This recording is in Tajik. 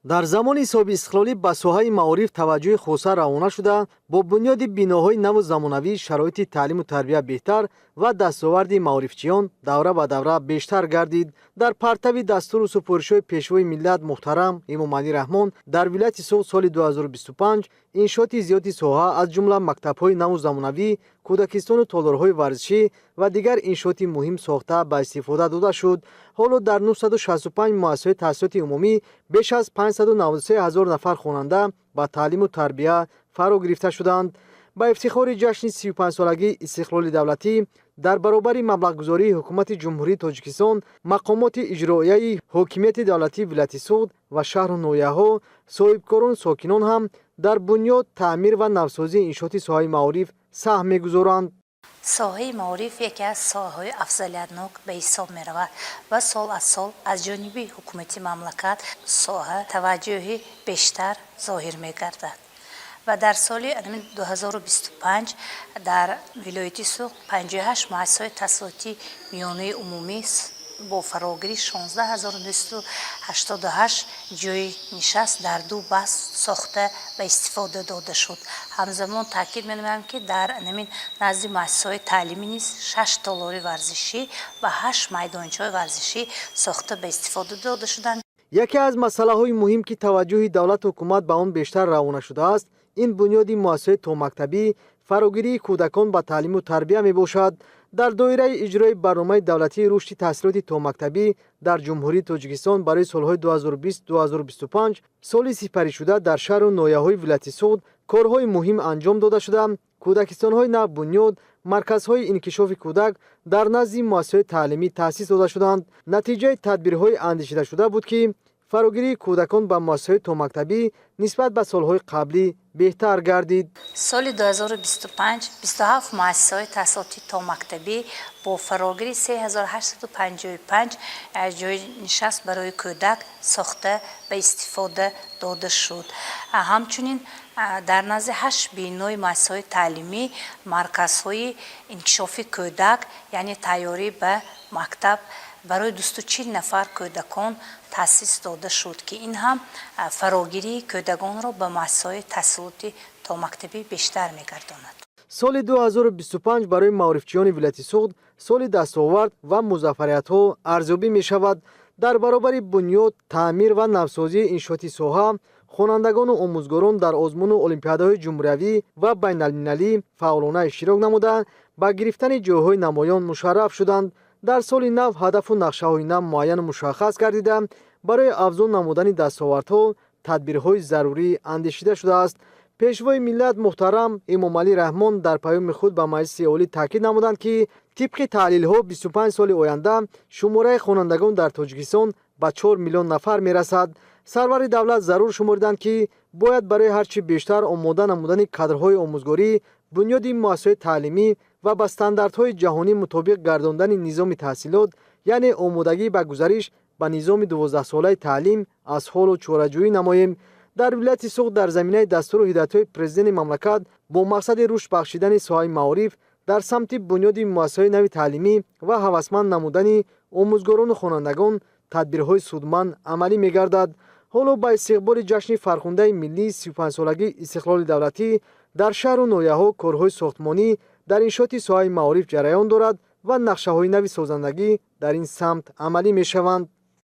Дар замони соҳибистиқлолӣ ба соҳаи маориф таваҷҷӯҳи хоса равона шуда, бо бунёди биноҳои наву замонавӣ шароити таълиму тарбия беҳтар ва дастоварди маорифчиён давра ба давра бештар гардид. Дар партави дастуру супоришҳои Пешвои миллат муҳтарам Эмомалӣ Раҳмон дар вилояти Суғд соли 2025 иншооти зиёди соҳа, аз ҷумла мактабҳои наву замонавӣ, кӯдакистону толорҳои варзишӣ ва дигар иншооти муҳим сохта ба истифода дода шуд. Ҳоло дар 965 муассисаҳои таҳсилоти умумӣ беш аз 593 ҳазор нафар хонанда ба таълиму тарбия фаро гирифта шуданд. Ба ифтихори ҷашни 35-солагии истиқлоли давлатӣ дар баробари маблағгузории Ҳукумати Ҷумҳурии Тоҷикистон, мақомоти иҷроияи ҳокимияти давлатии вилояти Суғд ва шаҳру ноҳияҳо, соҳибкорон, сокинон ҳам дар бунёд, таъмир ва навсозии иншооти соҳаи маориф саҳм мегузоранд. Соҳаи маориф яке аз соҳаҳои афзалиятнок ба ҳисоб меравад ва сол аз сол аз ҷониби ҳукумати мамлакат соҳа таваҷҷӯҳи бештар зоҳир мегардад ва дар соли 2025 дар вилояти Суғд 58 муассисаҳои таҳсилоти миёнаи умумӣ бо фарогирии 16 988 ҷойи нишаст дар ду баст сохта ба истифода дода шуд. Ҳамзамон таъкид менамоям, ки дар намин назди муассисаҳои таълимӣ низ шаш толори варзишӣ ва ҳашт майдончаҳои варзишӣ сохта ба истифода дода шуданд. Яке аз масъалаҳои муҳим, ки таваҷҷӯҳи давлату ҳукумат ба он бештар равона шудааст, ин бунёди муассисаҳои томактабӣ, фарогирии кӯдакон ба таълиму тарбия мебошад. Дар доираи иҷрои барномаи давлатии рушди таҳсилоти томактабӣ дар Ҷумҳурии Тоҷикистон барои солҳои 2020-2025 соли сипаришуда дар шаҳру ноҳияҳои вилояти Суғд корҳои муҳим анҷом дода шуда, кӯдакистонҳои нав бунёд, марказҳои инкишофи кӯдак дар назди муассисаҳои таълимӣ таъсис дода шуданд. Натиҷаи тадбирҳои андешидашуда буд, ки фарогирии кӯдакон ба муассисаҳои томактабӣ нисбат ба солҳои қаблӣ беҳтар гардид. Соли 2025 27 муассисаҳои таҳсилоти томактабӣ бо фарогирии 3855 ҷойи нишаст барои кӯдак сохта ба истифода дода шуд. Ҳамчунин дар назди ҳашт бинои муассисаҳои таълимӣ марказҳои инкишофи кӯдак, яъне тайёрӣ ба мактаб барои 240 нафар кӯдакон таъсис дода шуд, ки ин ҳам фарогирии кӯдаконро ба муассисаҳои таҳсилоти томактабӣ бештар мегардонад. Соли 2025 барои маорифчиёни вилояти Суғд соли дастовард ва музаффариятҳо арзёбӣ мешавад. Дар баробари бунёд, таъмир ва навсозии иншооти соҳа, хонандагону омӯзгорон дар озмуну олимпиадаҳои ҷумҳуриявӣ ва байналмилалӣ фаъолона иштирок намуда, ба гирифтани ҷойҳои намоён мушарраф шуданд. Дар соли нав ҳадафу нақшаҳои нав муайяну мушаххас гардида, барои афзун намудани дастовардҳо тадбирҳои зарурӣ андешида шудааст. Пешвои миллат муҳтарам Эмомалӣ Раҳмон дар паёми худ ба Маҷлиси Олӣ таъкид намуданд, ки тибқи таҳлилҳо 25 соли оянда шумораи хонандагон дар Тоҷикистон ба 4 миллион нафар мерасад. Сарвари давлат зарур шумориданд, ки бояд барои ҳарчи бештар омода намудани кадрҳои омӯзгорӣ, бунёди муассисаҳои таълимӣ ва ба стандартҳои ҷаҳонӣ мутобиқ гардондани низоми таҳсилот, яъне омодагӣ ба гузариш ба низоми 12-солаи таълим аз ҳолу чораҷӯӣ намоем. Дар вилояти Суғд дар заминаи дастуру ҳидоятҳои Президенти мамлакат бо мақсади рушд бахшидани соҳаи маориф дар самти бунёди муассисаҳои нави таълимӣ ва ҳавасманд намудани омӯзгорону хонандагон тадбирҳои судманд амалӣ мегардад. Ҳоло ба истиқболи ҷашни фархундаи миллии 35-солагии истиқлоли давлатӣ дар шаҳру ноҳияҳо корҳои сохтмонӣ дар иншооти соҳаи маориф ҷараён дорад ва нақшаҳои нави созандагӣ дар ин самт амалӣ мешаванд.